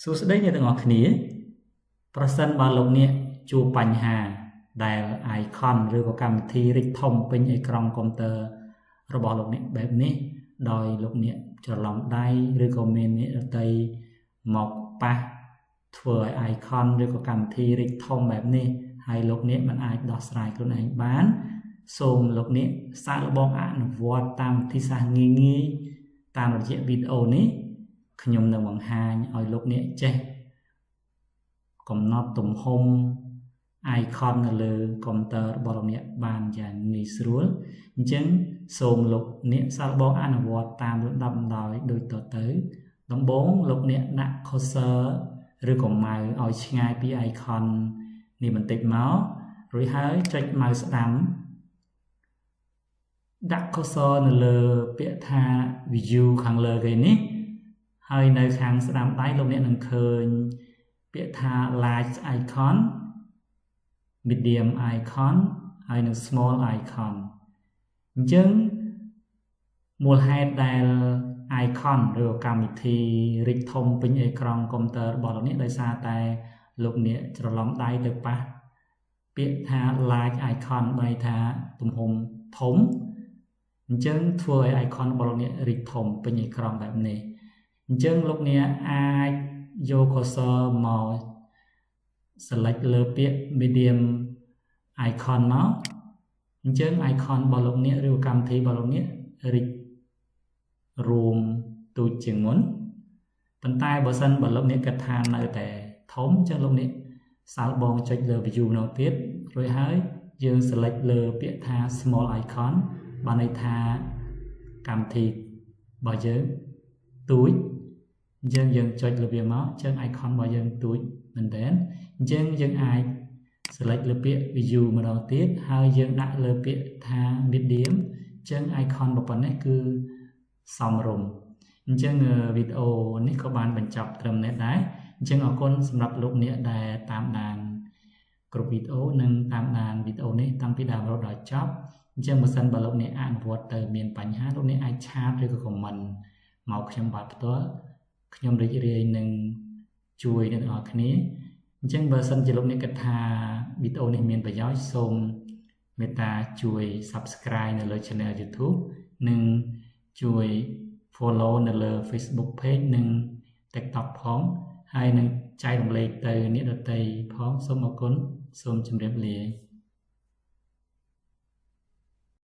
សួស្តីអ្នកទាំងអស់គ្នាប្រសិនបើលោកអ្នកជួបបញ្ហាដែល icon ឬក៏កម្មវិធីរីកធំពេញអេក្រង់កុំព្យូទ័ររបស់លោកអ្នកបែបនេះដោយលោកអ្នកច្រឡំដៃឬក៏មានអ្នកដទៃមកប៉ះធ្វើឲ្យ icon ឬក៏កម្មវិធីរីកធំបែបនេះហើយលោកអ្នកមិនអាចដោះស្រាយខ្លួនឯងបានសូមលោកអ្នកសាកល្បងអនុវត្តតាមវិធីសាស្ត្រងាយៗតាមរយៈវីដេអូនេះខ្ញុំនឹងបង្ហាញឲ្យលោកអ្នកចេះកំណត់ទំហំ icon នៅលើកុំព្យូទ័ររបស់លោកអ្នកបានយ៉ាងងាយស្រួលអញ្ចឹងសូមលោកអ្នកសាកល្បងអនុវត្តតាមលំដាប់លំដោយដូចតទៅដំបូងលោកអ្នកដាក់ cursor ឬក៏ mouse ឲ្យឆ្ងាយពី icon នេះបន្តិចមករួចហើយចុច mouse ស្ដាំដាក់ cursor នៅលើពាក្យថា view ខាងលើគេនេះហើយនៅខាងស្ដាំដៃលោកអ្នកនឹងឃើញពាក្យថា large icon, medium icon ហើយនិង small icon អញ្ចឹងមូលហេតុដែល icon ឬកម្មវិធីរីកធំពេញអេក្រង់កុំព្យូទ័ររបស់លោកអ្នកដោយសារតែលោកអ្នកច្រឡំដៃទៅប៉ះពាក្យថា large icon បែរថាទំហំធំអញ្ចឹងធ្វើឲ្យ icon របស់លោកអ្នករីកធំពេញអេក្រង់បែបនេះអញ្ចឹងលោកអ្នកអាចយក cursor មក select លើពាក្យ medium icon មកអញ្ចឹង icon របស់លោកអ្នកឬកម្មវិធីរបស់លោកអ្នករីករួមទូចជាងមុនប៉ុន្តែបើសិនបើលោកអ្នកគិតថានៅតែធំអញ្ចឹងលោកអ្នកសាកល្បងចុចលើ view ម្ដងទៀតរួចហើយយើង select លើពាក្យថា small icon បានន័យថាកម្មវិធីរបស់យើងទូច អញ្ចឹងយើងចុចលើវាមកអញ្ចឹង icon របស់យើងទូចមែនតើអញ្ចឹងយើងអាច select លើពាក្យ view ម្ដងទៀតហើយយើងដាក់លើពាក្យថា medium អញ្ចឹង icon ប៉ុណ្ណេះគឺសមរម្យអញ្ចឹងវីដេអូនេះក៏បានបញ្ចប់ត្រឹមនេះដែរអញ្ចឹងអរគុណសម្រាប់លោកអ្នកដែលតាមដានគ្រប់វីដេអូនិងតាមដានវីដេអូនេះតាំងពីដើមរហូតដល់ចប់អញ្ចឹងបើសិនបើលោកអ្នកអនុវត្តទៅមានបញ្ហាលោកអ្នកអាច chat ឬក៏ comment មកខ្ញុំបាទផ្ទាល់ខ្ញុំរីករាយនឹងជួយអ្នកទាំងអស់គ្នាអញ្ចឹងបើសិនជាលោកអ្នកគិតថាវីដេអូនេះមានប្រយោជន៍សូមមេត្តាជួយ Subscribe នៅលើ Channel YouTube និងជួយ Follow នៅលើ Facebook Page និង TikTok ផងហើយនឹងចែករំលែកទៅអ្នកដទៃផងសូមអរគុណសូមជម្រាបលា។